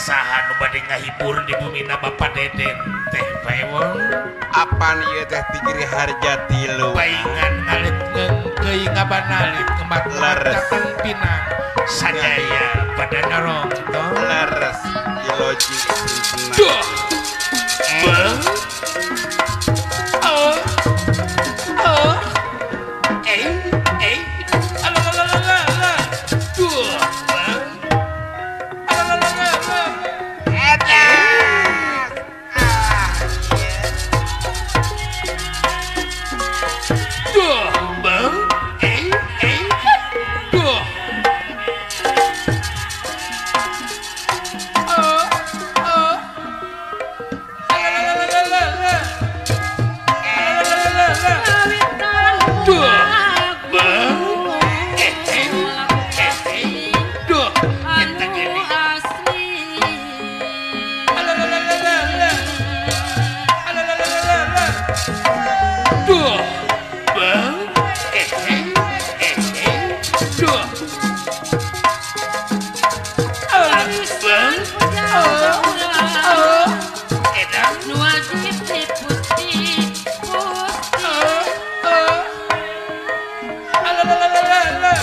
Saha nu bade ngahibur di bumina Bapak Deden teh Paewon apan ieu teh Tigiri Harja tilu paingan ngalit ngeungkeuy ngabanalit kemat datang pinang sadaya pada narong leres iloji duh oh oh eh eh alalalala duh alalalala eta duh bang eh eh duh oh oh alalalala alalalala duh bang eh eh eh duh eta gini alalalala alalalala duh bang eh eh eh eh duh alah bang oh oh edan oh oh alalalala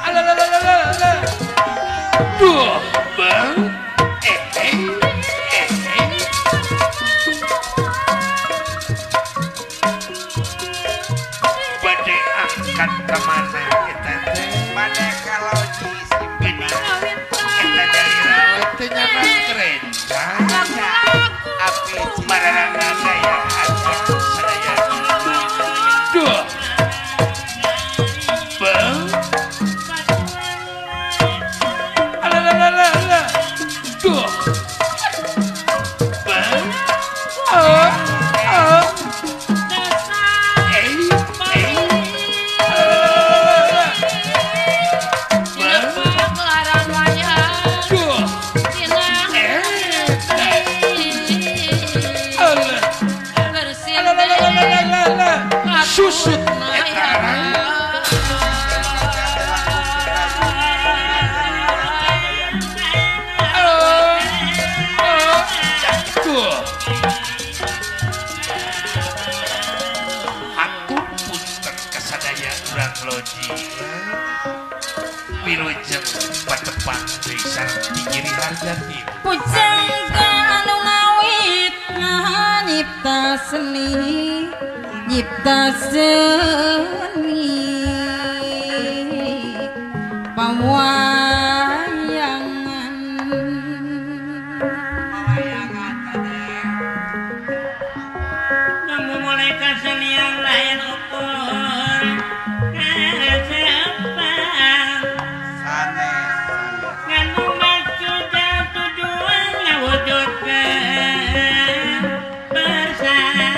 alalalala duh bang eh eh eh eh bade angkat ka mana eta teh bade ka loji gini eta dari rawa teh nyaman kerenca api mararangga gaya angkat sadaya duh bang alalalala duh bang oh oh eh eh alalalala bang duh eh alah alalalala susut eta arang oh oh duh hatur punten kasadaya urang loji wilujeng patepang deui sareng Tigiri Harja tilu Pujangga anu ngawit nyipta seni nyipta seni pawayangan Namu mulai kasenian lain ukur kasepan sanes nganu maksud dan tujuan ngawujudkeun persatuan.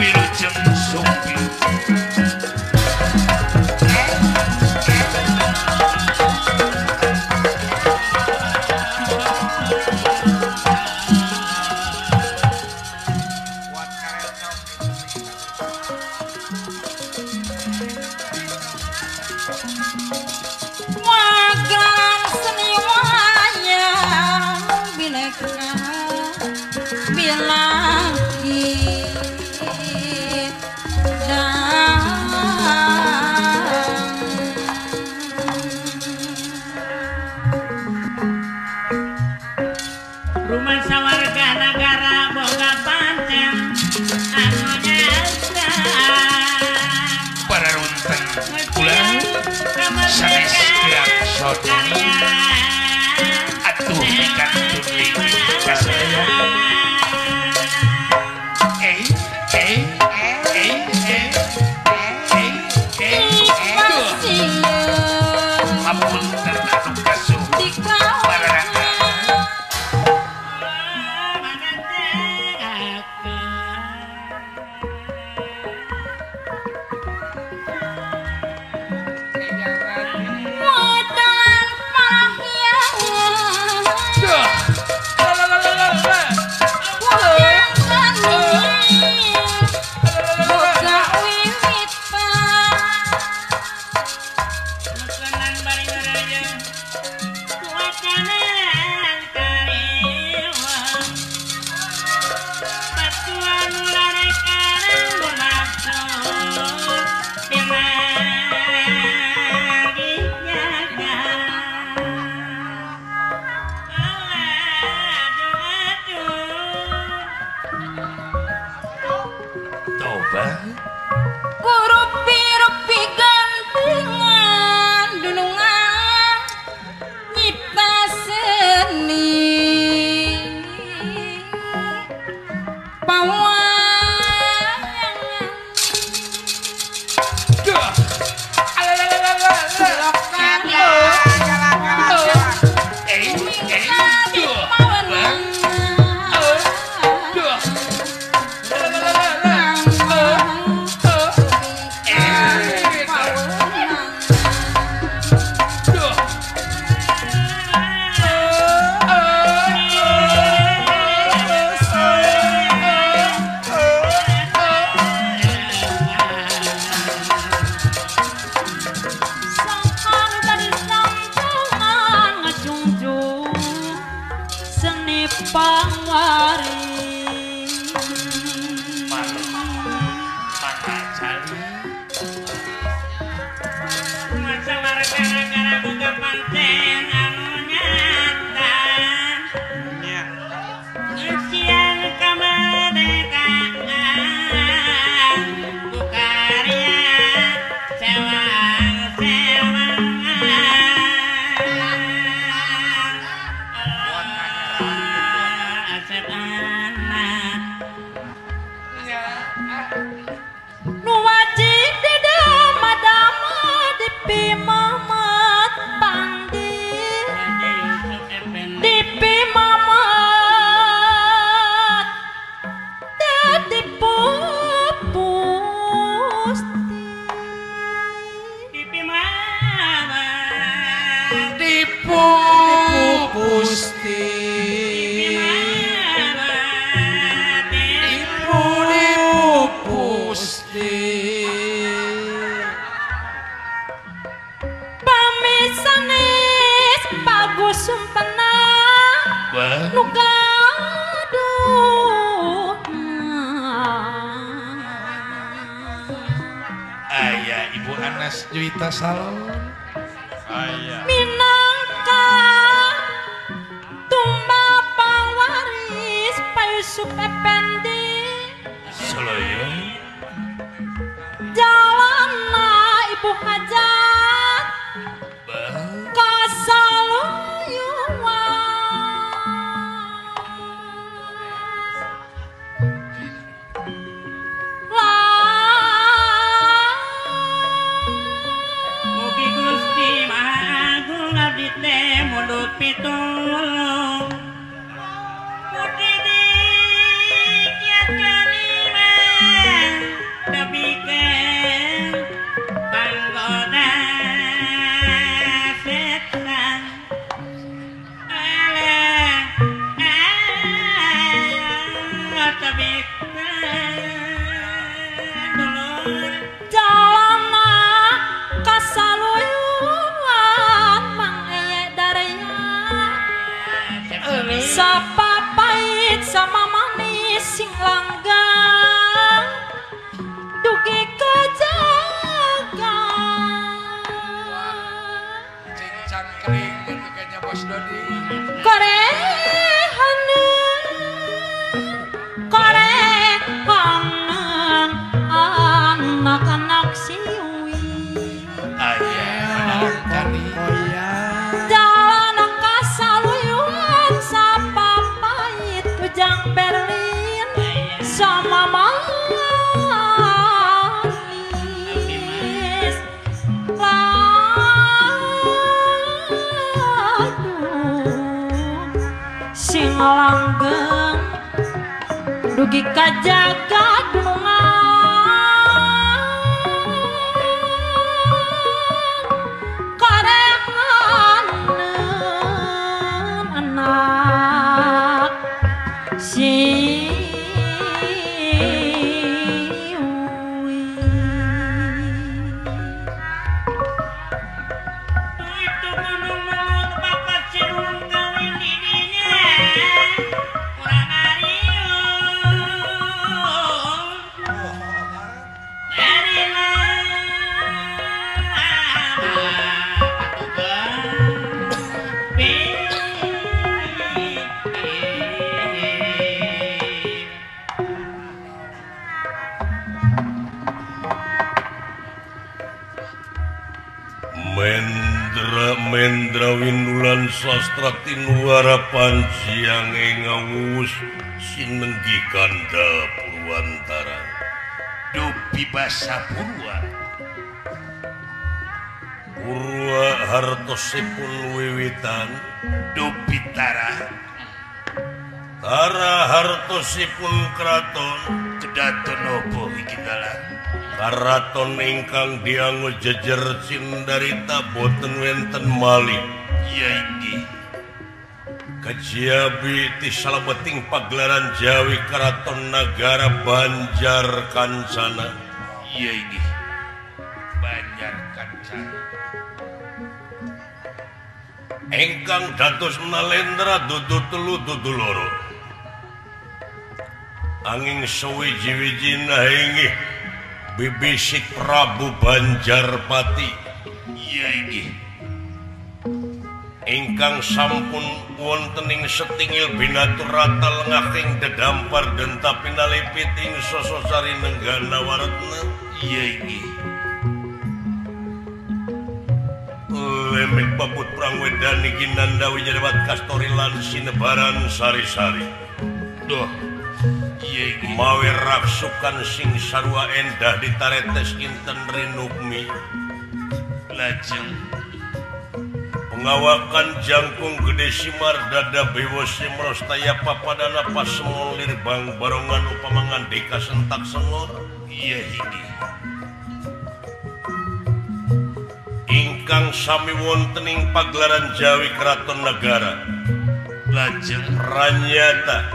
Wilujeng sumpi buat karecok Magelang seni wayang bineka bilagi Rumah sawarga nagara boga pancen anu nyata pararunten ulang sanes gerak sodo atuh dikantun deui kasadaya eh eh eh eh eh eh duh hapunten anu kasuh pararangga. pangwaris gara-gara boga pancen anu nyata siang kemerdekaan bukarya sewang-sewangan asep anak nu wajib didama-dama dipimamat pandi dipimamat dipupusti dipimamat dipupusti dipimamat dipupusti pamisanes bagus sumpena nu gaduhna aya Ibu Anas Juwita Salon aya minangka tumbal pangwaris Pak Yusuf Effendi Soloyo jalana Ibu Hajat Mugi Gusti Maha Agung abdi teh mulut pitulung Mugi dikiat kalima tepikeun panggoda setan alah alah tepikeun dulur jalana kasaluyuan Mang Eye Darya sapa pahit sama manis sing langgang dugi kajaga cincang kering ketikanya Bos Dodi korehaneun korehaneun anak-anak siwi aya kani jalan kasaluyuan sapa pahit ujang Berlin sama manis ladu sing langgeng dugi kajaga dunungan karenganeun anak siwi Itu gunung melun bapak cirung kawin didinya kurang ariung dari lama Mendra Mendra Windulan Sastra Tinuara Panjiang ing ngawus sinenggi kanda Purwantara dupi basa Purwa Purwa hartosipun wiwitan dupi tara tara hartosipun kraton kedaton nopo iki dalan karaton ingkang dianggo jejer cindarita boten wenten malih ya inggih kejabi ti salebeting pagelaran Jawi Karaton Nagara Banjar Kancana iya inggih Banjar Kancana Engkang dados Nalendra dudu telu dudu loro. Angin suwiji-wijina inggih bibisik Prabu Banjarpati. Iya inggih. Ingkang sampun wonten ing setingil binaturata lengahing dedampar denta pinalipit ing sososari nenggana waretna. Iya inggih. Lemek babut perang wedani ginandawi jadewat kastori lan sinebaran sari-sari. Duh. Iya inggih. Mawi raksukan sing sarua endah ditaretes inten rinukmi. Lajeng pengawakan jangkung gede simar dada bewose merostaya papadana pasemon lirbang barongan upamangan deka sentak sengor. Iya inggih. Ingkang sami wonten ing pagelaran Jawi Keraton Negara. Lajeng ranyata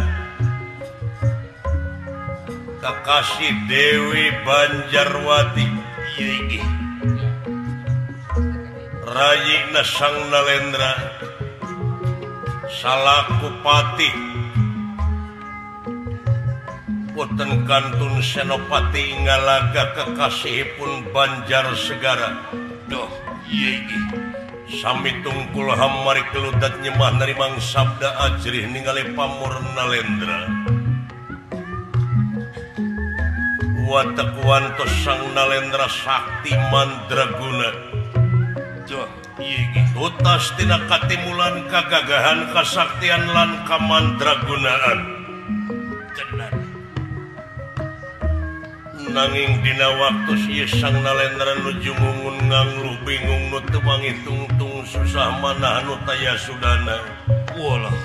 kakasih Dewi Banjarwati. Iya inggih. Rayina Sang Nalendra salaku patih boten kantun senopati ngalaga kekasihipun Banjar Segara. Duh, iya inggih. Sami tungkul hamari keludat nyembah narimang sabda ajrih ningali pamur Nalendra. Watek wantos Sang Nalendra sakti mandraguna. Duh, iya inggih. Tutas tina katimulan kagagahan kasaktian lan kamandragunaan. Tenan. Nanging dina waktu ieu Sang Nalendra nuju ngungun ngangluh bingung nu teu mangitungtung susah manah nu taya sudana. Walah,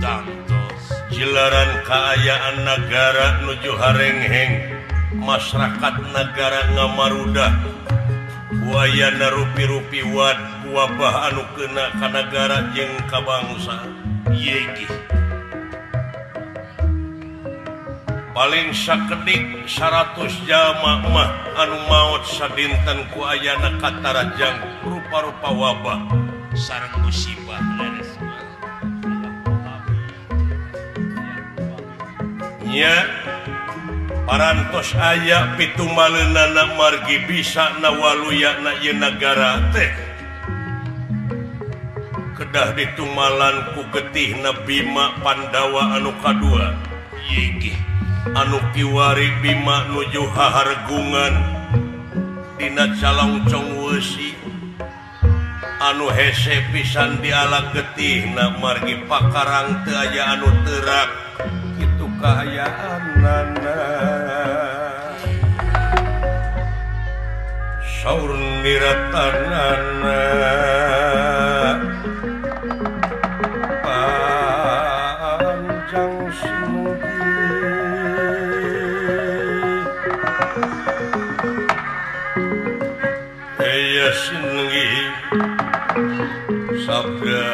tangtos. Jilaran kaayaan nagara nuju harengheng, masyarakat nagara ngamarudah. Wayana rupi-rupi wad wabah anu kena ka nagara jeung ka bangsa. Iya inggih. Paling sakedik 100 jalma mah anu maot sadinten ku ayana katarajang rupa-rupa wabah sareng musibah leres. Nya parantos aya pitumaleunana margi bisa nawaluyana ieu nagara teh kedah ditumalan ku getihna Bima Pandawa anu kadua. Iya inggih. Anu kiwari Bima nuju hahargungan dina calongcong weusi anu hese pisan diala getihna margi pakarang teu aya anu teurak kitu kaayaanana. Saur niratanana panjang sinunggi eya sinunggi sabda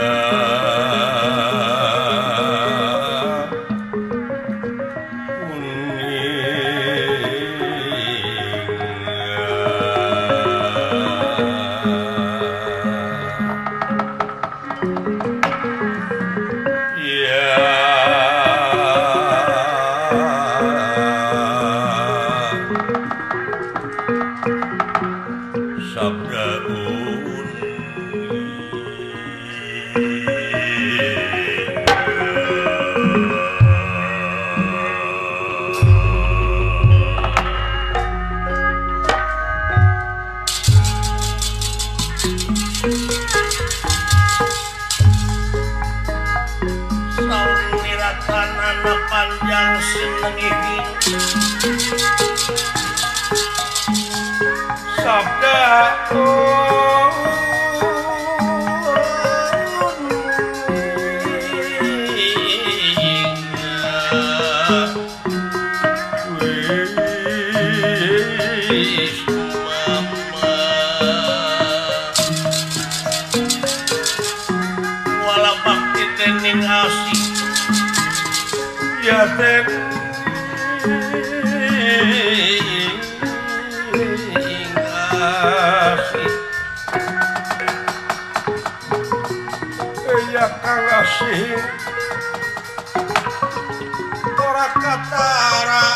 panjang senengi sabda wala bakti dening asih ya ten asih Kasih ora katara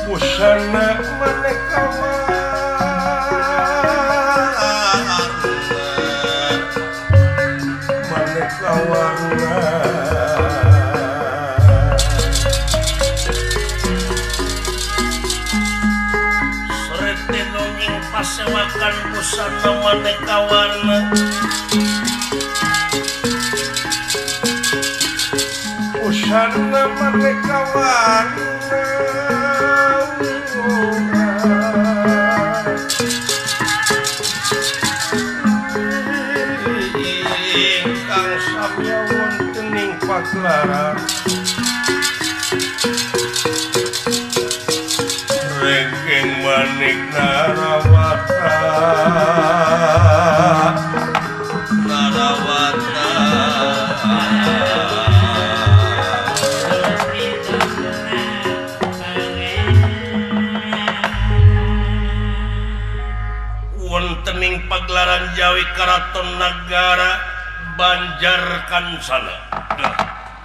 busana maneka warna, maneka warna. Serete nonging pasewakan busana maneka warna, busana maneka warna. Ingkang samya wonten ing pagelaran rengking manik narawata, narawata. Wontening pagelaran Jawi Karaton Nagara Banjar Kansana. Dah,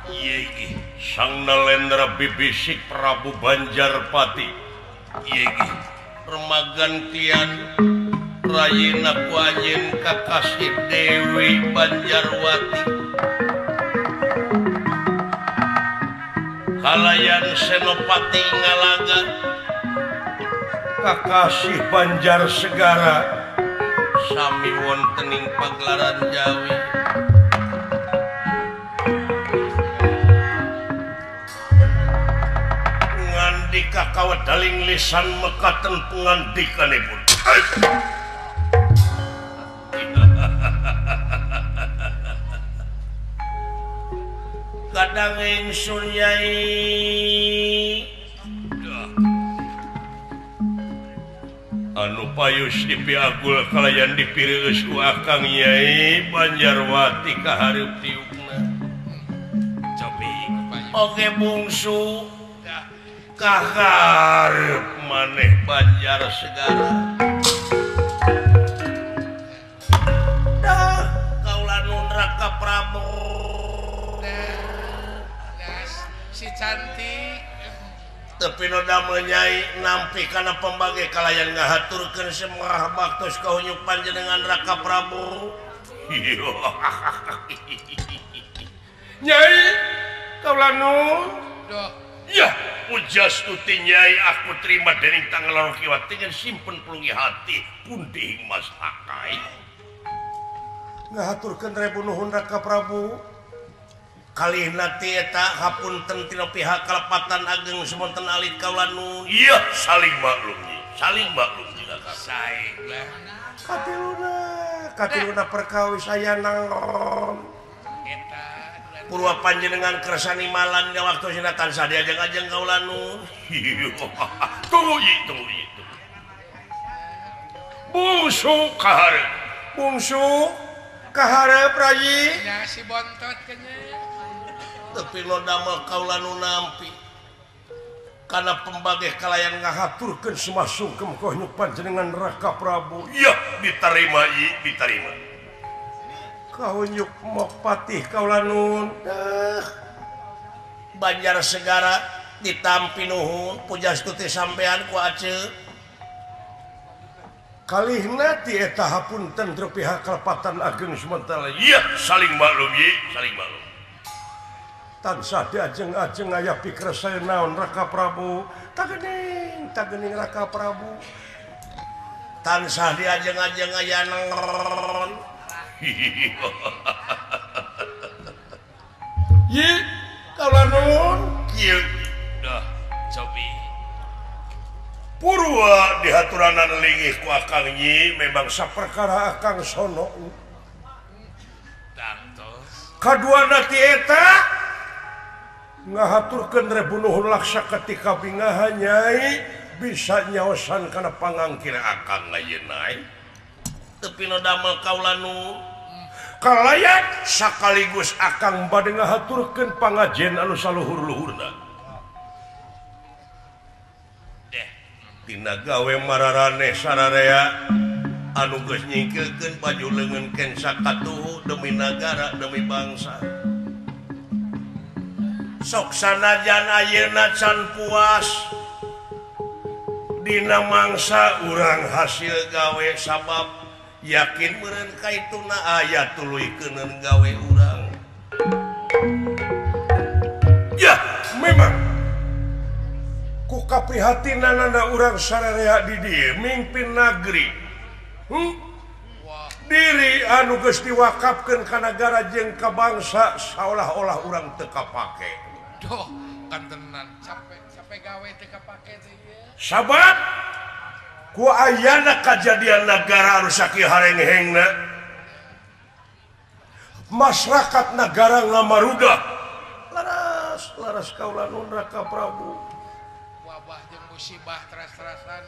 ieu iki Sang Nalendra bibisik Prabu Banjarpati. Ieu iki remagantian rayina ku anjeun kakasih Dewi Banjarwati. Kalayan Senopati Ngalaga kakasih Banjar Segara sami wontening pagelaran Jawi. Ngandika kawedaling lisan mekaten pengandikanipun. Kadang ingsun Nyai anu payus dipiagul kalayan dipireueus ku Akang Nyai Banjarwati kahareup tiukna. Cobi oge bungsu kahareup maneh Banjar Segara. Dah kaula nun Raka Prabu. Si cantik tapi nu damel Nyai nampi kana pembagi kalayan ngahaturkeun semah baktos kahunyuk panjenengan Raka Prabu. Nyai kaula nun. Ya ujas tuti Nyai aku terima dening tanggal loro kiwa dengan simpen pelungi hati pundi Mas Akai. Ngahaturkeun rebu nuhun Raka Prabu. Kalih nanti eta hapunten tina pihak kalepatan ageng semonten alit kaula nun. Iya saling maklum nyi, saling maklum nyi kakak. Sae lah. Katiluna, katiluna perkawis aya naon. Eta purwa panjenengan kersani malan dina waktu sina tansah diajeng-ajeng kaula nun. Tunggu nyi, tunggu nyi. Bungsu kaharep, bungsu kaharep rayi. Nya si bontot kenya. Tapi lo damel kaula nu nampi kana pembagih kalayan ngahaturkeun sumasungkem ka panjenengan Raka Prabu. Iya diterima ieu diterima. Kahunyuk mok patih kaula nun. Banjar Segara ditampi nuhun pujastuti sampean ku aceu. Kalihna ti eta hapunten teu pihak kalepatan ageng sementara. Iya saling maklum ye, saling maklum. Tansah diajeng-ajeng aya pikir saya naon Raka Prabu. Tagening, tagening Raka Prabu. Tansah diajeng-ajeng aya naon. Ye, kaula nuhun kieu. Dah, cobi. Purwa dihaturanan linggih ku Akang Nyi memang saperkara Akang sono. Tangtos. Kaduana ti eta ngahaturkeun rebu nuhun laksa ketika bingahan Nyai bisa nyaosan kana pangangkir akang ayeuna. Tepi nu damel kaula nu kalayan sakaligus akang bade ngahaturkeun pangajen anu saluhur-luhurna. Deh, tina gawe mararaneh sararea anu geus nyingkilkeun baju leungeun kensa katuhu demi nagara demi bangsa. Sok sanajan ayeuna can puas dina mangsa urang hasil gawe sabab yakin meureun kaituna aya tuluykeun gawe urang. Ya, memang ku kaprihatinanana urang sararea di dieu mimpin nagri. Diri anu geus diwakafkeun ka nagara jeung ka bangsa saolah-olah urang teu kapake. Duh, kantenan capek gawe teu kapake teh ieu. Sabab ku ayana kajadian nagara anu sakieu harenghengna. Masyarakat nagara ngamarudah. Laras, laras kaula nun Raka Prabu. Wabah jeung musibah teras-terasan.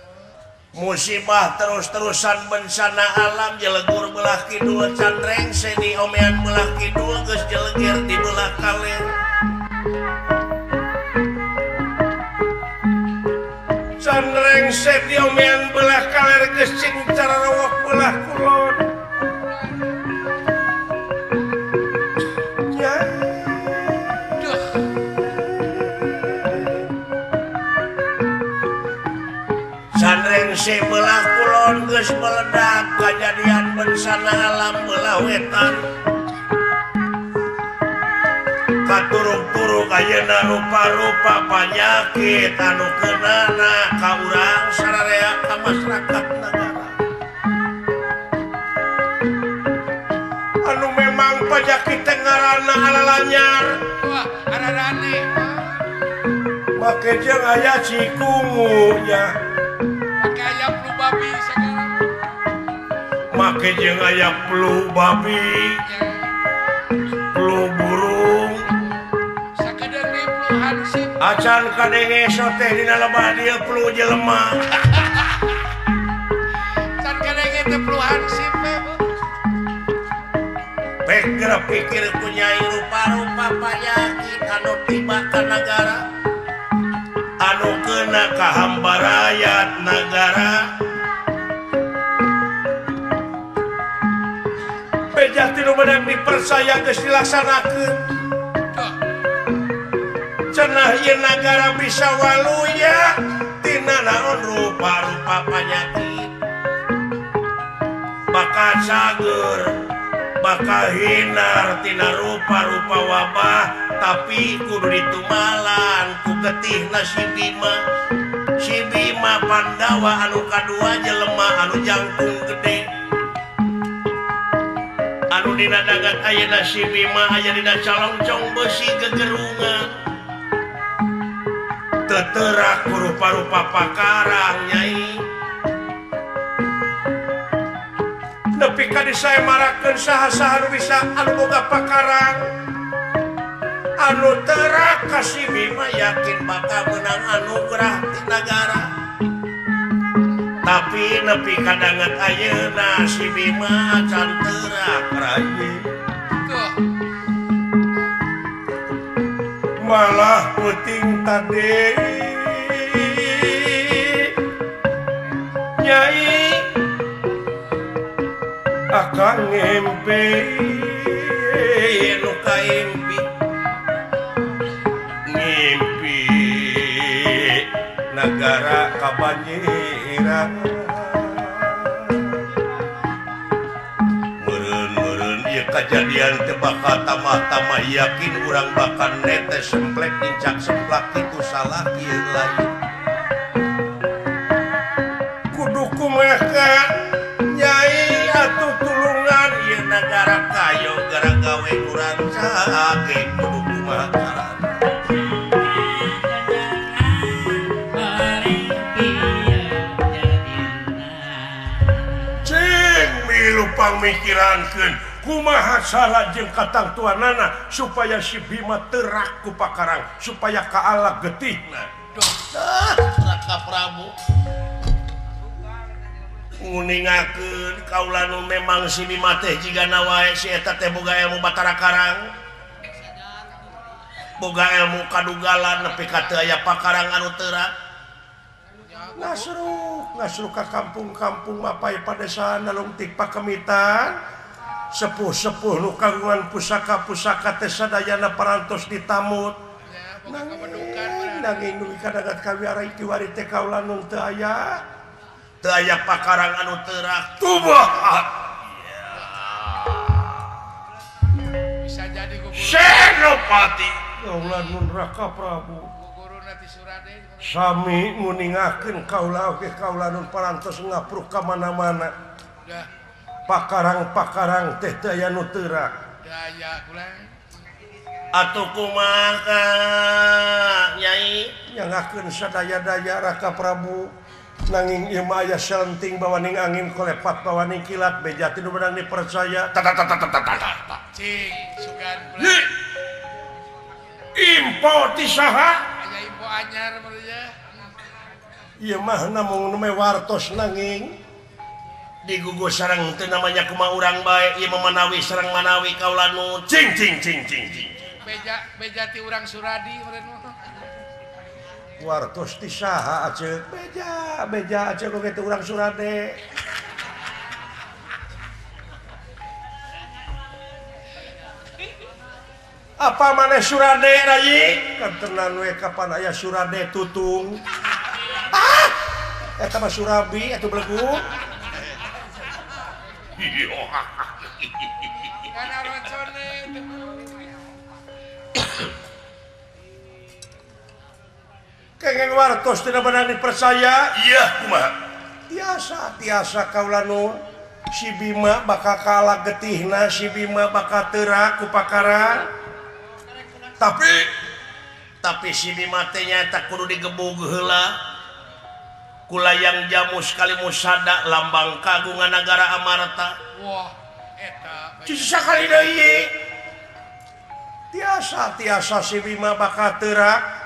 Musibah terus-terusan bencana alam jelegur belah kidul can rengse di omean belah kidul geus jeleger di belah kaler. Can rengse di omean belah kaler geus cing cararowok belah kulon. Ya. Duh. Sanrengse belah kulon geus meledak kajadian bencana alam belah wetan. Katuruk-turuk ayeuna rupa-rupa panyakit anu keunana ka urang sararea ka masyarakat nagara. Anu memang panyakit teh ngaranna alalanyar. Wah, ararane. Make jeung aya cikungunya. Make aya flu babi segala. Make jeung aya flu babi. Flu burung. Sakedeung deui flu hansip. Acan kadenge sote dina lebah dieu flu jelema. Can kadenge teh flu hansip we. Pek geura pikir ku Nyai rupa-rupa panyakit anu tiba ka nagara. Anu kena ka hambarayat nagara. Beja ti nu meunang dipercaya geus dilaksanakeun. Cenah ieu nagara bisa waluya tina naon rupa-rupa panyakit. Bakal cager, bakal hinar tina rupa-rupa wabah, tapi kudu ditumalan ku getihna si Bima. Si Bima Pandawa anu kadua jelema anu jangkung gede. Anu dina dagat ayeuna si Bima aya dina calongcong besi gegerungan. Teterak ku rupa-rupa pakarang Nyai. Nepi ka disaemarakeun saha-saha nu bisa anu boga pakarang. Anu terak ka si Bima yakin bakal menang anugerah ti nagara. Tapi nepi kadanget ayeuna si Bima can terak rayi. Malah puting tadi Nyai akang ngimpi nu kaimpi ngimpi nagara kabanjiran. Meureun-meureun ieu kajadian teh bakal tambah-tambah yakin urang bakal netes semplek nincak semplak kitu salah kieu lain. Kudu kumaha Nyai atuh tulungan ieu nagara kayo gara gawe urang cage kudu kumaha carana. Cing milu pangmikirankeun Kumaha cara jeung katangtuanana supaya si Bima terak ku pakarang supaya kaala getihna. Duh, Raka Prabu nguningakeun kaula nu memang si Bima teh jigana wae si eta teh boga ilmu Batara Karang. Boga ilmu kadugalan nepi ka teu aya pakarang anu teurak. Ngasruk ka kampung-kampung mapai padesaan nalungtik pakemitan. Sepuh-sepuh nu kagungan pusaka-pusaka teh sadayana parantos ditamut. Nanging dugi ka dagat kawiara iki wari teh kaula nu teu aya. Teu aya pakarang anu teurak. Tubahat. Bisa jadi guru. Senopati kaula nun Raka Prabu sami nguningakeun kaula oge kaula nun parantos ngapruk ka mana-mana. Pakarang-pakarang teh teu aya nu teurak. Atuh kumaha Nyai nyangakeun sadaya-daya Raka Prabu nanging ieu mah aya selenting bawaning angin kolepat bawaning kilat beja teu meunang dipercaya. Ta ta ta ta ta. Cing sugan Info ti saha? Aya info anyar meureun. Ieu mah namung nu wartos nanging digugu sareng teu namanya kumaha urang bae ieu mah manawi sareng manawi kaula nu cing cing cing cing cing. Beja beja ti urang Suradi meureun mah. Wartos ti saha aceuk? Beja beja aceuk oge ti urang Surade. Apa maneh Surade rayi? Kantenan we kapan aya Surade tutung. Ah! Eta mah Surabi atuh belegu. Kana rocone teh. Kengeng wartos teu beunang dipercaya? Iya, kumaha? Tiasa, tiasa kaula nu si Bima bakal kalah getihna, si Bima bakal teurak ku pakarang. Tapi si Bima teh nyaeta kudu digebug heula ku layang jamus kalimusada lambang kagungan nagara Amarta. Wah, eta sakali deui. Tiasa tiasa si Bima bakal teurak.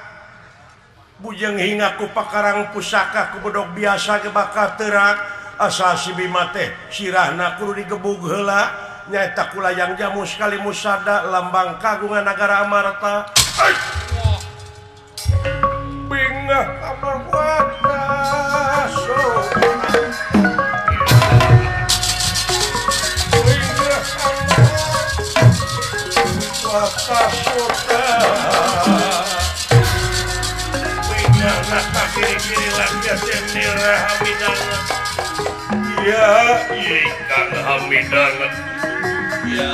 Bujeng hinga ku pakarang pusaka ku bedog biasa ge bakal teurak. Asal si Bima teh sirahna kudu digebug heula. Nyaeta ku layang jamus kalimusada lambang kagungan nagara Amarta. Bingah kamar watas. Bingah kamar watas. Bingah nata kiri-kiri lagi senira hamidangan. Ya, ikan hamidangan. Ya.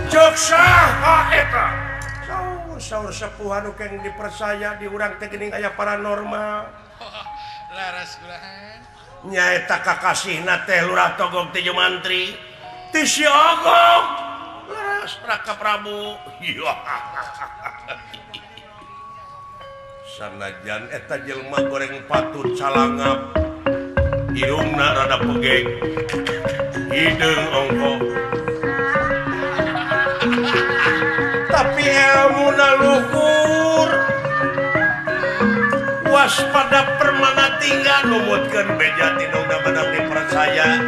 Cek saha eta? Saur sepuh anu keng dipercaya di urang teh geuning aya paranormal. Laras kulahan. Nyaeta kakasihna teh Lurah Togog teh Mantri. Ti si Ogog. Laras Raka Prabu. Sanajan eta jelema goreng patut calangap irungna rada pegek hideung ongko tapi elmuna luhur waspada permana tinggal numutkeun beja ti nu beunang dipercaya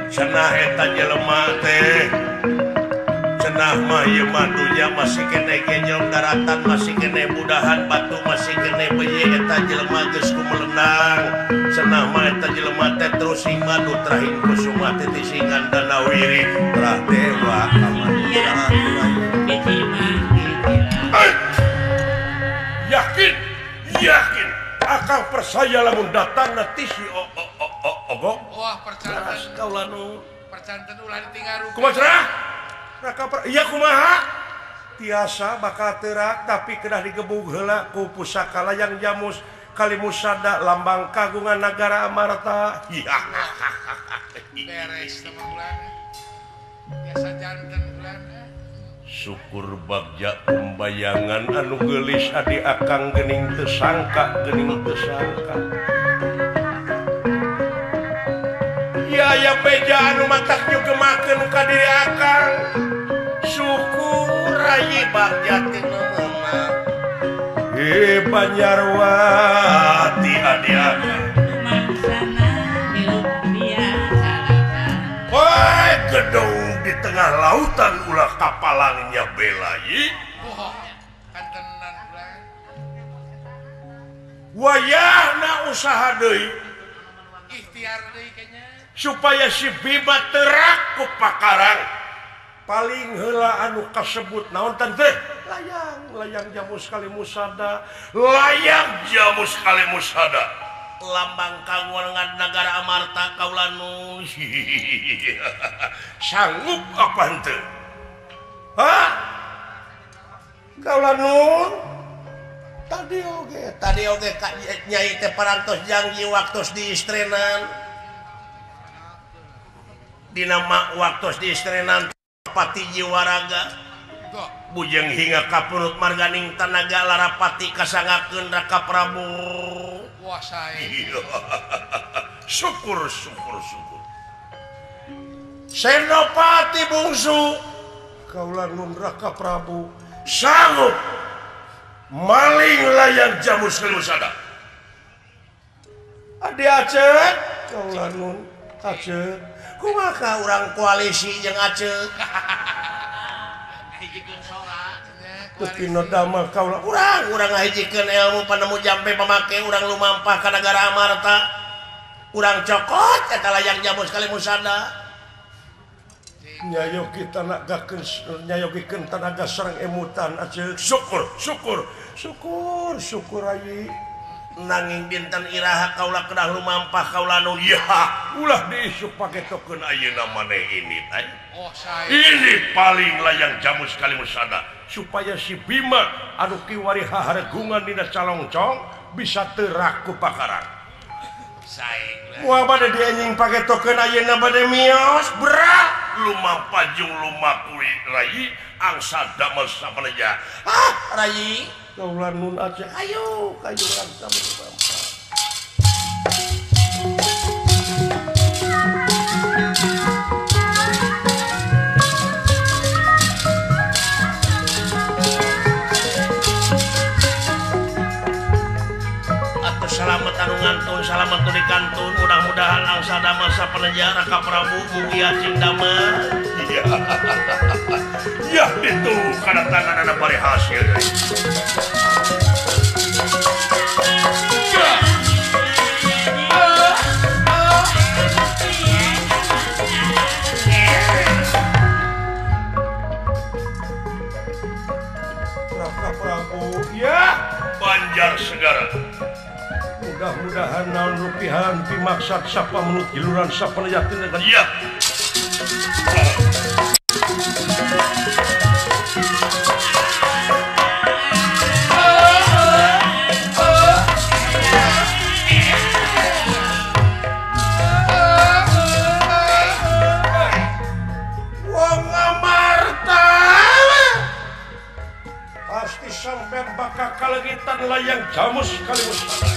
cenah eta jelema teh cenah mah ieu mah dunya masih keneh genyong daratan masih keneh budahan batu masih keneh beye eta jelema geus kumelenang cenah mah eta jelema teh terus sing madu trahing kusuma teh tisingan danawiri trah dewa yakin yakin akang percaya lamun datang nanti si ogog. Wah percanten kaula nu percanten ulah ditinggaru kumaha cerah Raka iya kumaha tiasa bakal terak tapi kedah digebug heula ku pusaka layang jamus kalimusada lambang kagungan nagara Amarta. Beres sama ulah biasa janten ulah. Syukur bagja pembayangan anu geulis adi akang geuning teu sangka geuning teu sangka. Ya aya beja anu matak nyugemakeun ka diri akang. Syukur ayi bagja teu meunang. He Banjarwati adi akang. Woi gedung di tengah lautan ulah kapalangnya belayi. Wayahna usaha deui. Ikhtiar deui kayaknya. Supaya si Bima terak ku pakarang. Paling heula anu kasebut naon teh? Layang, layang jamu sekali musada. Layang jamu sekali musada. Lambang kaguangan negara Amarta kaula nu sanggup apa henteu? Hah? Kaula nun tadi oge ka nyai teh parantos janji waktos di istrenan. Dina waktos di istrenan pati jiwaraga. Bujeng hingga kapurut marganing tanaga larapati kasangakeun Raka Prabu. Syukur syukur syukur. Senopati bungsu kaula nun Raka Prabu sanggup maling layang jamu sekali musada. Adi Aceh kaula nun Aceh kumaha urang koalisi jeung Aceh. Teu damel kaula urang ngahijikeun ilmu panemu jampe pamake urang lumampah ka nagara Amarta. Urang cokot eta layang jamu sekali musada. Nyayogi tanagakeun nyayogikeun tanaga sareng emutan Aceh. Syukur syukur syukur syukur ayi. Nanging dinten iraha kaula kedah lumampah kaula nu ya ulah diisuk pagetokeun ayeuna maneh ini teh. Oh, sae. Ini paling layang jamu sekali musada supaya si Bima anu kiwari haharegungan dina calongcong bisa terak ku pakarang. Sae. Moal bade dienying pagetokeun ayeuna bade mios berak lumampah jeung lumaku rayi angsa damel sapeneja. Ah, rayi kaula nun Aceh ayo kayu urang sami lumampah. Atuh salamet anu ngantun salamet nu dikantun mudah-mudahan angsa damel sapeneja Raka Prabu mugia cing damel. Iya. Ya itu karena tangan anak bari hasil deui. Raka Prabu ya Banjar Segara. Mudah-mudahan naon rupihan pimaksad sapa menut giluran sapa yakin dengan ya. Wong Amarta pasti sampean bakal kaleungitan layang jamus kali musada.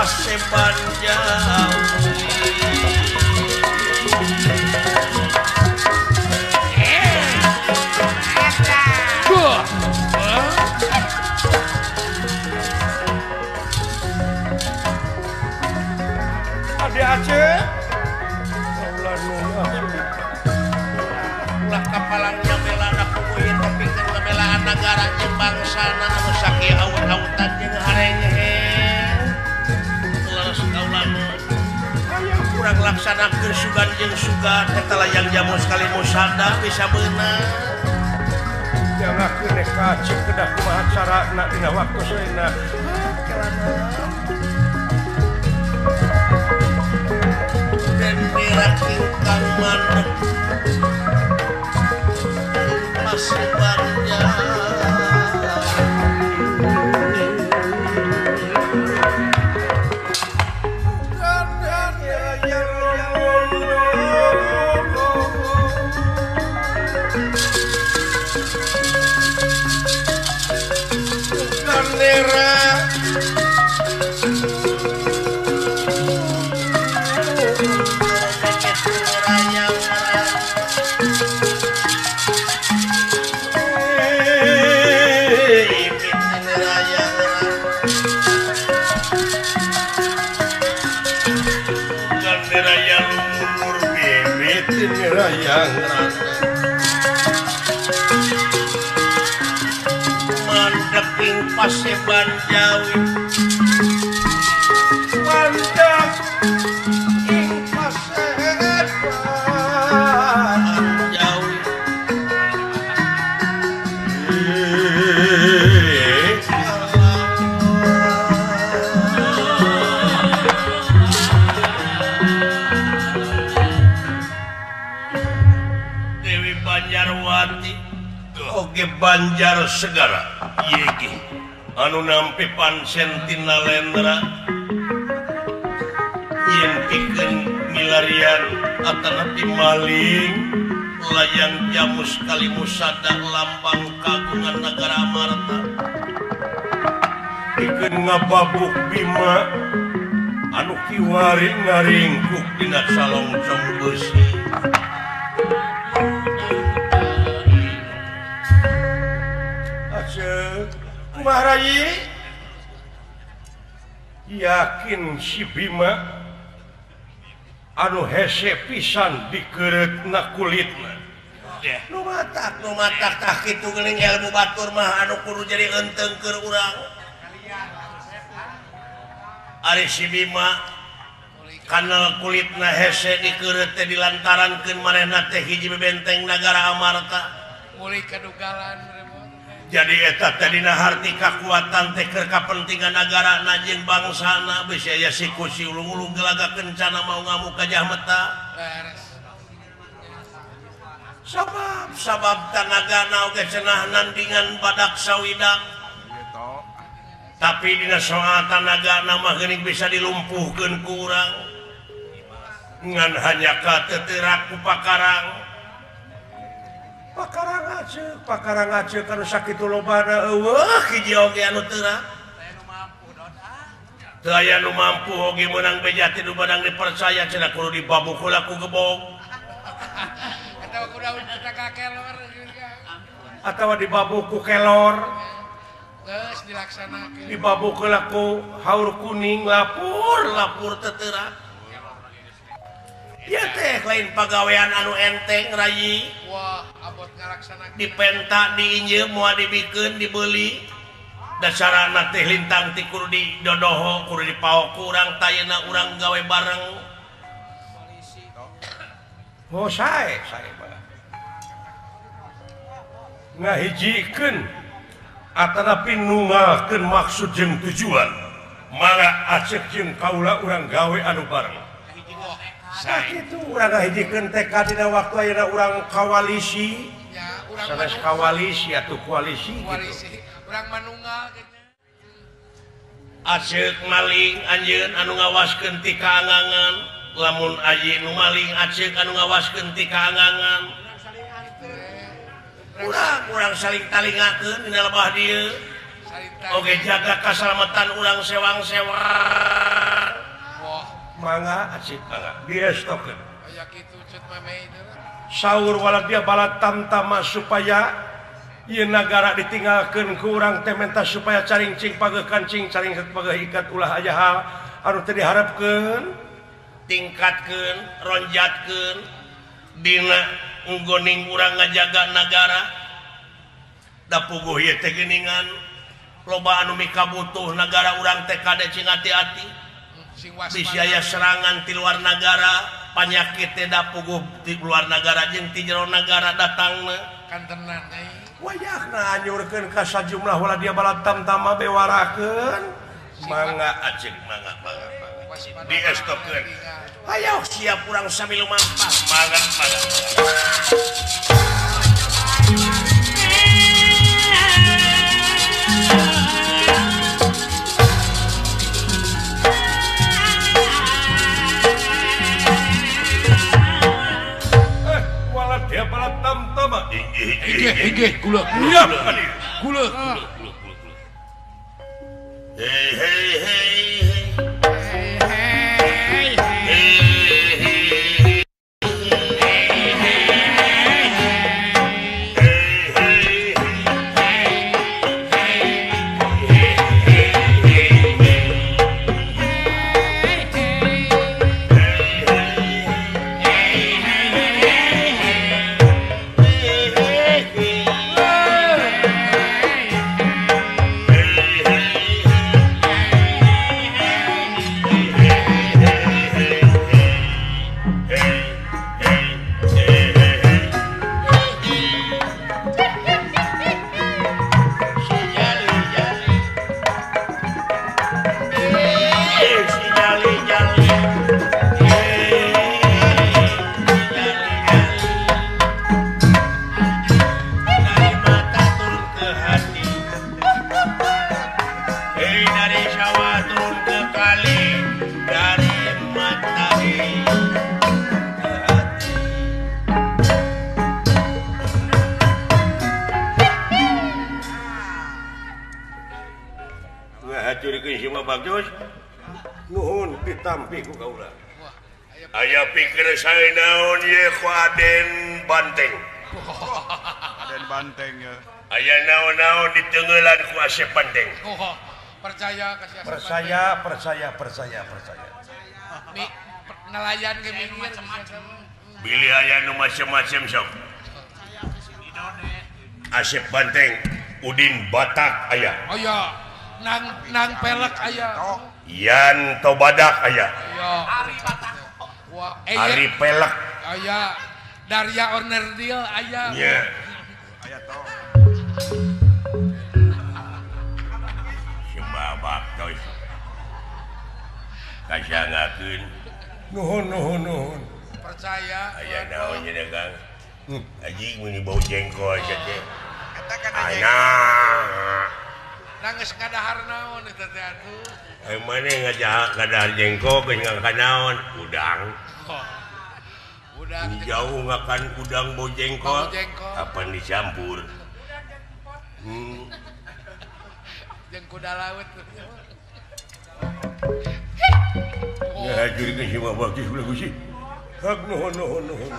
Paseban Jawi. Ade Aceh kaula nun Aceh ulah kapalangnya bela kuku ieu tapi keur ngabelaan nagara jeung bangsana anu sakieu awut-awutan jeung harenghe leres kaula nun hayang kurang laksanakeun sugan jeung sugan eta layang jamu sekali musada bisa beunang jangakeun ka Aceh kedah kumaha carana dina waktu saena ingkang mandeg Paseban Jawi. Gandera mandeping Paseban Jawi mandep ing Paseban Jawi. Dewi Banjarwati oge Banjar Segara yegi anu nampi pansentina lendra yen pikeun milarian atanapi maling layang jamus kali musada lambang kagungan nagara Amarta pikeun ngababuk Bima anu kiwari ngaringkuk dina salongcong beusi. Kumaha Rayi yakin si Bima anu hese pisan dikeureutna kulitna. Nu matak tah kitu geuning ilmu batur mah anu kudu jadi eunteng keur urang. Ari si Bima kanal kulitna hese dikeureut teh dilantarankeun manehna teh hiji benteng nagara Amarta. Mulih kadugalan. Jadi eta tadina harti kakuatan teh keur kapentingan nagara jeung bangsana bisi aya siku si ulung-ulung gelaga kencana mau ngamuk ka Meta. Sabab sabab tanagana oge cenah nandingan badak sawidak. Tapi dina soal tanagana mah geuning bisa dilumpuhkeun ku urang. Ngan hanya ka teu teurak ku pakarang. Pakarang aceh kanu sakitu lobana eueuh hiji oge anu teurak. Teu aya nu mampu oge meunang beja teh nu badang dipercaya cenah kudu dibabuk heula ku gebog. Atawa kudu ka kelor atawa dibabuk ku kelor. Geus dilaksanakeun. Dibabuk heula ku haur kuning lapur teu teurak. Ya teh lain pagawean anu enteng rayi. Wah, abot ngalaksanakeun. Dipenta diinjeum moal dibikeun dibeli. Dasarana teh lintang ti kudu didodoho, kudu dipaok ku urang tayena urang gawe bareng. Oh sae, sae mah. Ngahijikeun atanapi nungalkeun maksud jeung tujuan. Mangga acek jeung kaula urang gawe anu bareng. Sakitu urang ngahijikeun tekad dina waktu ayeuna urang koalisi. Ya, urang sanes koalisi atuh koalisi gitu. Urang manunggal Aceuk maling anjeun anu ngawaskeun ti kaangangan, lamun aji nu maling aceuk anu ngawaskeun ti kaangangan. Urang saling talingakeun dina lebah dieu. Oge jaga kasalamatan urang sewang-sewang. Mangga acik mangga diestokeun. Aya kitu cut mame saur waladia bala tamtama supaya ieu nagara ditinggalkeun ku urang teh menta supaya caring cing pageuh kancing caring pageuh ikat ulah aya hal anu teu diharepkeun tingkatkeun ronjatkeun dina nggoning urang ngajaga nagara da puguh ieu teh geuningan loba anu mikabutuh nagara urang teh kade cing hati-hati bisi aya serangan ti luar nagara panyakit teh da puguh ti luar nagara jeung ti jero nagara datangna kantenan nyai wayahna anyurkeun ka sajumlah waladia bala tamtama bewarakeun mangga acik mangga mangga diestokeun ayo siap urang sami lumampah mangga mangga waladia bala tamtama inggih inggih kula kula kula hey hey hey hey hey nuhun ditampi ku kaula. Aya pikir saya naon ye ku Aden Banteng. Aden Banteng ya. Aya naon-naon ditengelan ku Asep Banteng. Oh, percaya ka si Asep. Percaya, percaya, percaya, percaya. Mi nelayan ge minggir Bilih aya nu macem-macem sok. Asep Banteng, Udin Batak aya. Aya. Nang nang pelek aya. Yan Tobadak aya. Ari Batak. Ari pelek aya. Darya Ornerdil aya. Nya. Aya to. Sebabak tos. Kasangakeun. Nuhun nuhun nuhun. Percaya. Aya naon nya Kang? Aji mun bau jengkol sia teh. Eta kana jengkol. Nangis ngadahar naon eta teh atuh. Eh maneh ngajak ngadahar jengkol geus ngakan naon? Udang. Oh. Udang. Jauh ngakan udang bau jengkol. Kapan dicampur? Jeung kuda laut. Ngahajurkeun si Bapak geus ulah gusi. Hak nuhun nuhun nuhun.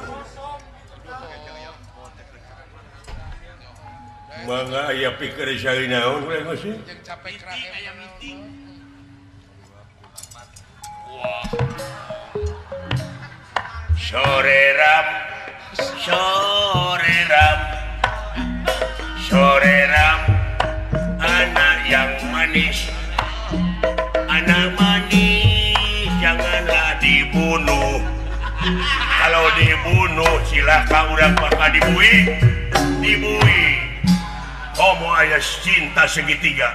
Mangga aya pikir saya naon ulah gusi. Jeung capek aya meeting. Wah. Sore ram, sore ram, sore ram, anak yang manis, anak manis janganlah dibunuh. Kalau dibunuh silaka urang bakal dibui, dibui. Homo aya cinta segitiga.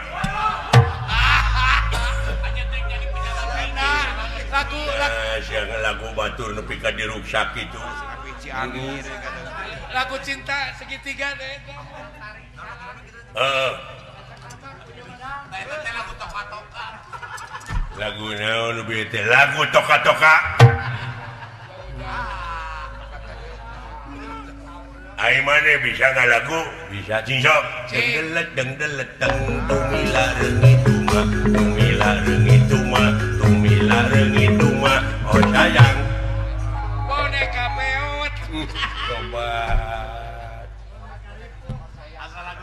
Lagu lagu lagu batur nepi ka diruksak kitu. Lagu cinta segitiga deh. Heeh. Lagu naon nu teh? Lagu toka-toka. Ai mane bisa ngalagu? Bisa cing sok. Dengdelet dengdelet deng tumila reungit tuma, tumila reungit tuma, tumila reungit tuma, Oh sayang. Boneka peot. Coba.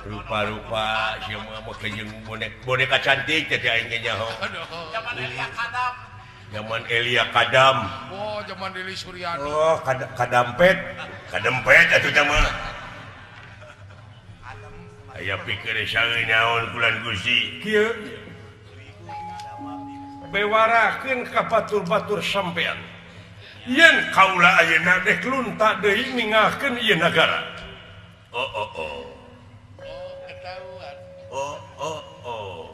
Rupa-rupa sia mah make jeung boneka cantik teh aing ge nyaho. Zaman Elia Kadam. Zaman Elia Kadam. Oh, zaman Lili Suryani. Oh, kadampet. Kadempet atuh tah mah. Aya pikir saeun naon kulan Gusti. Kieu bewarakeun ka batur-batur sampean. Yen kaula ayeuna dek lunta deui ninggalkeun ieu nagara. Oh oh oh. Oh, ketahuan. Oh oh oh.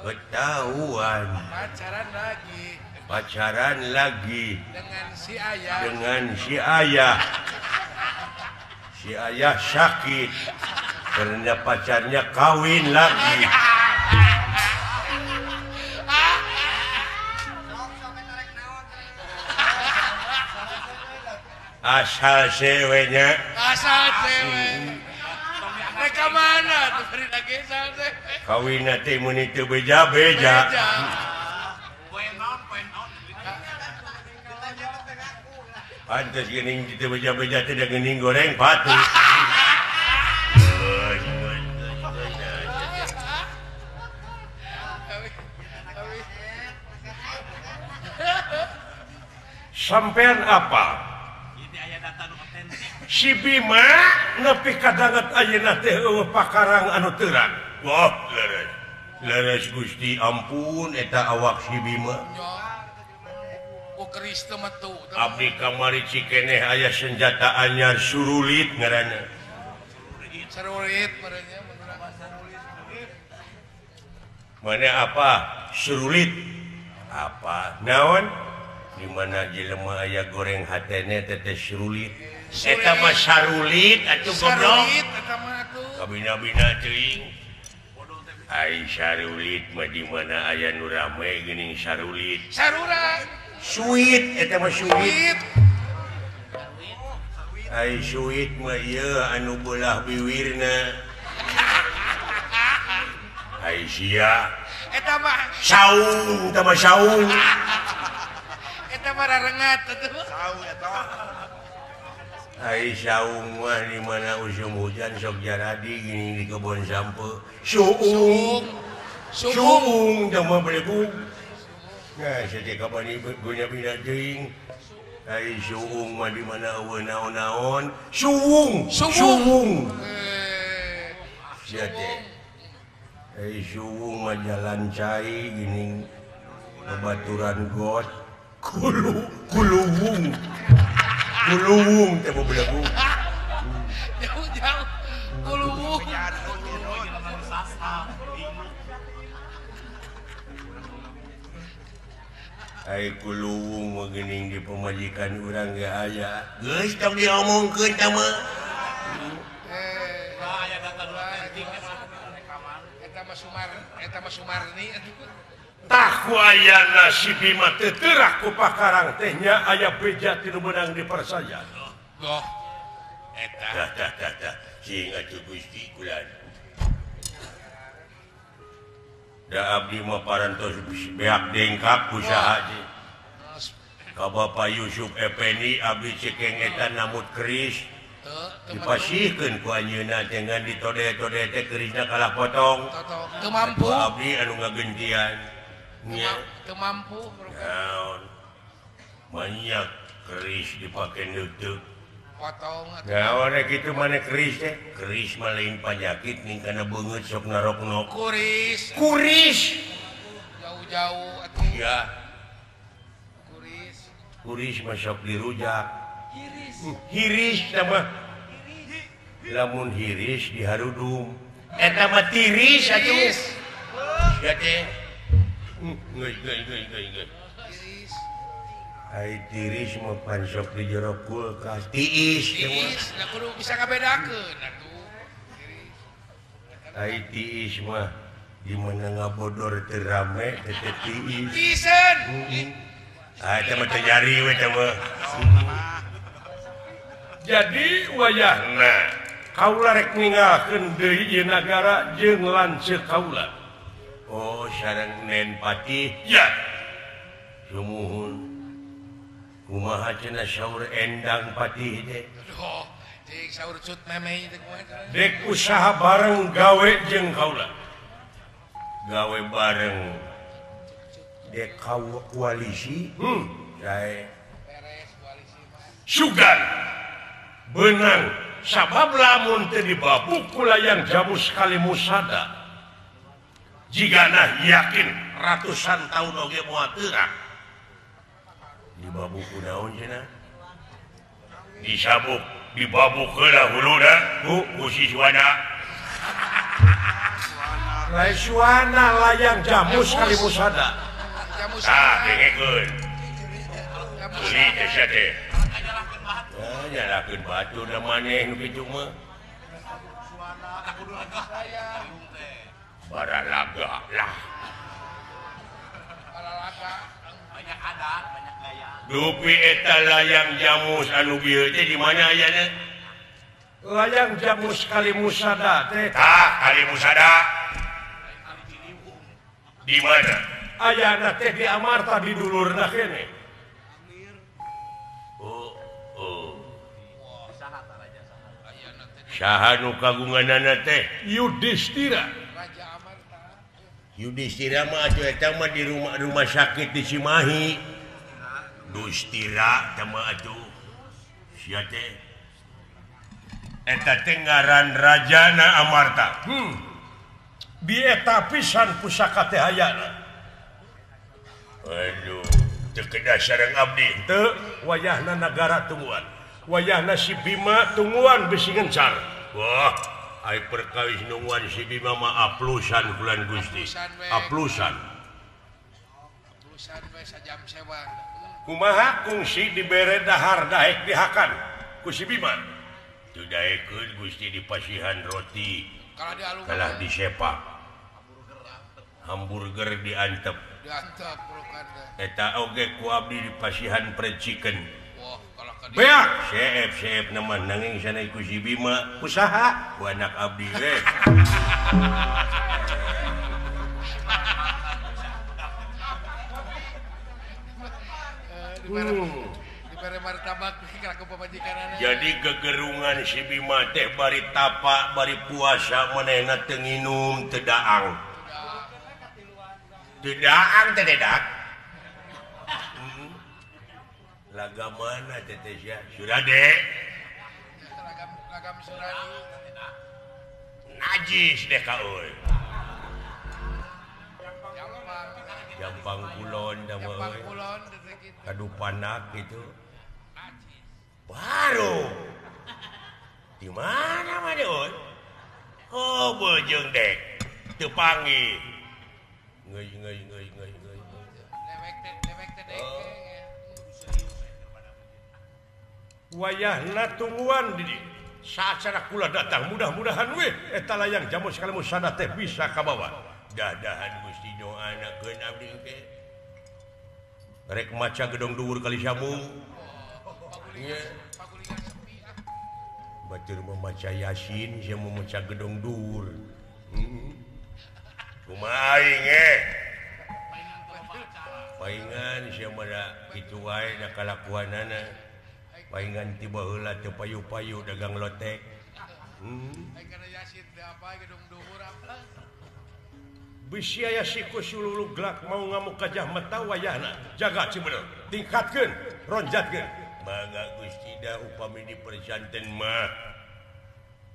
Ketahuan. Pacaran lagi. Pacaran lagi. Dengan si ayah. Dengan si ayah. Si ayah sakit. Karena pacarnya kawin lagi. Asal ceweknya. Asal cewek. Mereka mana tuh beri lagi asal cewek. Kawin nanti mun teu beja-beja. Pantes geuning teu beja-beja teh da geuning goreng patu. Sampean apa? Si Bima nepi kadanget ayeuna teh eueuh pakarang anu terang. Wah, leres. Leres Gusti ampun eta awak si Bima. Ku keris teu metu. Abdi kamari cikeneh aya senjata anyar surulit ngaranna. Surulit merenya. Mana apa? Surulit. Apa? Naon? Di mana jelema aya goreng hatene teh surulit. Eta mah sarulit atuh goblok. Sarulit eta mah atuh. Kabina-bina teuing. Ai sarulit mah di mana aya nu rame geuning sarulit. Saruran. Suit eta mah suit. Ai suit mah ieu anu beulah biwirna. Ai sia. Eta mah saung, eta mah saung. Eta mah rarengat atuh. Saung eta. Ai saung mah di mana usum hujan sok jaradi gini di kebon sampe. Suung. Suung teh mah belegung. Nah, saja kapan ieu guna-guna teuing. Ai suung mah di mana eueuh naon-naon. Suung, suung. Sia teh. Ai suung mah jalan cai gini babaturan got. Kuluwung. Kuluwung teh belegung. Jauh-jauh kuluwung. Ai kuluwung mah geuning di pamajikan urang ge aya. Geus tong diomongkeun tah mah. Aya data nu otentik eta mah Sumar, eta mah Sumarni atuh. Tah ku ayana si Bima teu teurak ku pakarang teh nya aya beja ti nu meunang dipercaya. Goh. Eta. Tah tah tah tah. Sing atuh Gusti kulan. Da abdi mah parantos beak dengkap usaha teh. Ka Bapak Yusuf Effendi abdi cekeng eta namut keris. Dipasihkeun ku anjeunna teh ngan ditode-tode teh kerisna kalah potong. Teu mampu. Abdi anu ngagentian. Teu mampu. Naon? Banyak keris dipake neuteuk. Potong atuh. Naon rek kitu maneh keris teh? Keris mah lain panyakit ning kana beungeut sok naroknok. Kuris. Kuris. Jauh-jauh atuh. Ya. Kuris. Kuris mah sok dirujak. Hiris. Hiris tah mah. Lamun hiris diharudum. Eta mah tiris atuh. Sia teh. Geus geus geus geus. Tiris. Ai tiris mah pan sok di jero kulkas. Tiis tiis, da kudu bisa ngabedakeun atuh. Tiris. Ai tiis mah di mana ngabodor teu rame teh tiis. Tiiseun. Ah eta mah teu nyari we teh mah. Jadi wayahna kaula rek ninggalkeun deui ieu nagara jeung lanceuk kaula. Oh, sareng Nen Patih. Ya. Sumuhun. Kumaha cenah saur Endang Patih teh? Aduh, cing saur cut memeh teh kumaha. Dek usaha bareng gawe jeung kaula. Gawe bareng. Dek koalisi. Sae. Beres koalisi mah. Sugan. Benang sabab lamun teu dibabuk ku layang jamus Kalimusada. Jigana yakin ratusan tahun oge moal teurak. Dibabuk ku naon cenah? Disabuk, dibabuk heula huluna ku si Suwana. Rai Suwana layang jamus Kalimusada. Tah, dengekeun. Tuli teh sia teh. Nyalakeun batu da maneh nu kitu mah. Baralaga lah. Baralaga banyak adat, banyak gaya. Dupi eta layang jamus anu bieu teh di mana ayana? Layang jamus Kalimusada teh. Tah, Kalimusada. Di mana? Ayana teh di Amarta di dulurna kene. Saha nu kagunganana teh? Yudhistira. Raja Amarta. Yudhistira mah atuh eta mah di rumah sakit di Cimahi. Dustira teh mah atuh. Sia teh. Eta teh ngaran rajana Amarta. Di eta pisan pusaka teh hayana. Aduh, teu kedah sareng abdi. Teu wayahna nagara tungguan. Wayahna si Bima tungguan bisi ngencar. Wah, ai perkawis nungguan si Bima mah aplusan bulan Gusti. Aplusan. Aplusan we sajam sewang. Kumaha kungsi dibere dahar daek dihakan ku si Bima. Teu daekeun Gusti dipasihan roti. Kalah disepak. Hamburger diantep. Diantep pelukan teh. Eta oge ku abdi dipasihan fried chicken. Beak seep nama nanging sana ku si Bima usaha ku anak abdi we. Jadi gegerungan si Bima teh bari tapa bari puasa manehna teu nginum teu daang. Teu daang teh dedak. Laga mana teteh sia? Surade. Lagam Suradi. Najis deh ka euy. Jampang kulon da mah euy. Kadupanak gitu. Baru. Di mana mah euy? Oh, beujeung dek. Teu panggih. Ngeuy ngeuy ngeuy ngeuy ngeuy. Dewek teh dek. Wayahna tungguan di saat cara kula datang mudah-mudahan weh eta layang jamus Kalimusada teh bisa kabawa. Dadahan Gusti doanakeun abdi oge. Rek maca gedong dhuwur kali sambung. Nya. Batur memaca Yasin sia memaca gedong dhuwur. Kumaha aing Paingan sia mah da kitu wae da kalakuanana. Paingan tiba heula teu payu-payu dagang lotek. Bisi aya siku sululu glak mau ngamuk gajah meta wayahna. Jaga cibener, tingkatkeun, ronjatkeun. Mangga Gusti da upami diperjanten mah.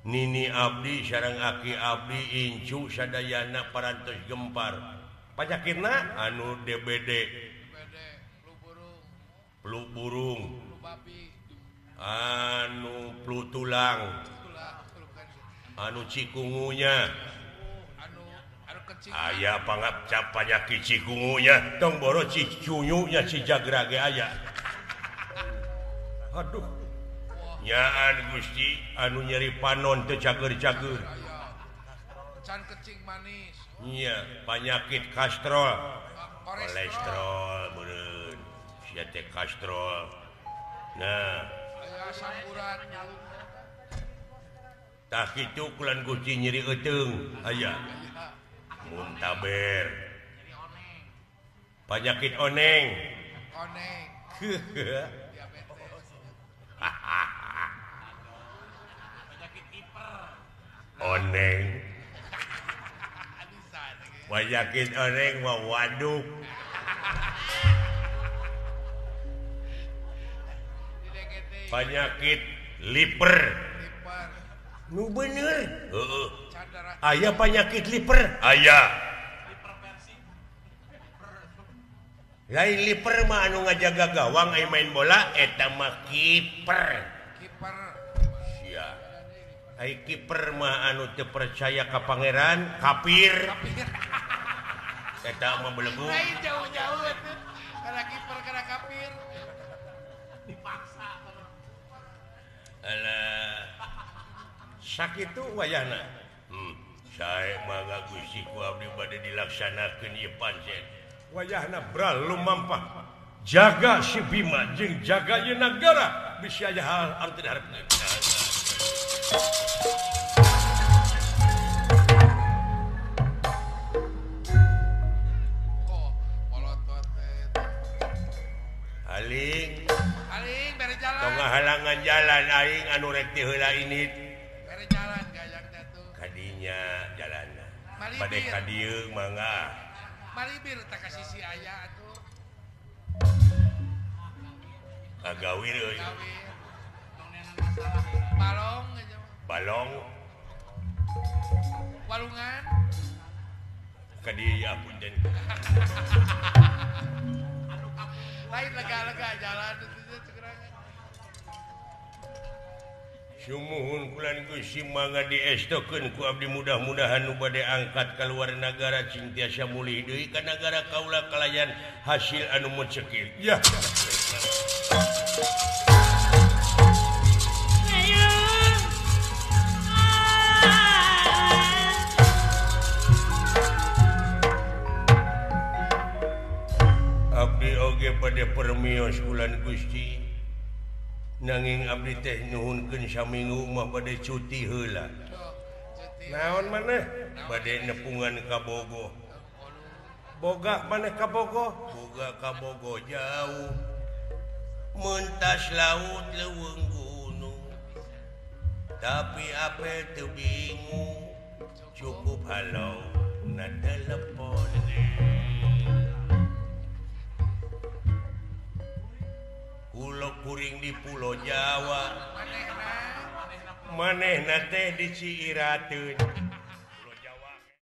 Nini abdi sareng aki abdi incu sadayana parantos gempar. Panyakitna anu DBD. Flu burung. Anu flu tulang, anu cikungunya, aya pangap panyakit cikungunya, tong boro cicunyunya cijagra ge aya. Aduh, nyaan Gusti anu nyeri panon teu cager-cager. Can kecing manis. Nya panyakit kastrol, kolesterol meureun, sia teh kastrol. Nah, tah kitu kulan Gusti nyeri euteung aya. Muntaber. Panyakit oneng. Oneng. Oneng. Penyakit oneng mah waduk. Penyakit liper. Nu bener. Heeh. Aya penyakit liper? Aya. Lain liper mah anu ngajaga gawang aya main bola eta mah kiper. Kiper. Sia. Ai kiper mah anu teu percaya ka pangeran, kafir. Eta mah belegu. Lain jauh-jauh atuh. Kana kiper kana kafir. Dipaksa. Alah. Sakitu wayahna. Sae mangga Gusti ku abdi bade dilaksanakeun ieu pancen. Wayahna bral lumampah. Jaga si Bima jeung jaga ieu nagara bisi aya hal anu teu diharepkeun. Aling aling bere jalan. Tong ngahalangan jalan aing anu rek ti heula ini. Bere jalan gayang teh tuh. Kadinya jalanna. Bade ka dieu mangga. Malibir tak ka sisi aya atuh. Kagawir euy. Balong aja. Balong. Walungan. Ka dieu ya punten. Lain lega-lega jalan itu cekranya. Sumuhun kulan Gusti mangga diestokeun ku abdi mudah-mudahan nu bade angkat kaluar nagara cing tiasa mulih deui ka nagara kaula kalayan hasil anu mencekil. Ya. Abdi oge bade permios kulan Gusti. Nanging abdi teh nuhunkeun saminggu mah bade cuti heula. Naon maneh? Bade nepungan ka Bogo. Boga maneh ka Bogo? Boga ka Bogo jauh. Mentas laut leuweung gunung. Tapi apel teu bingung. Cukup halau na telepon. Pulo kuring di Pulau Jawa. Manehna teh di Ciirateun.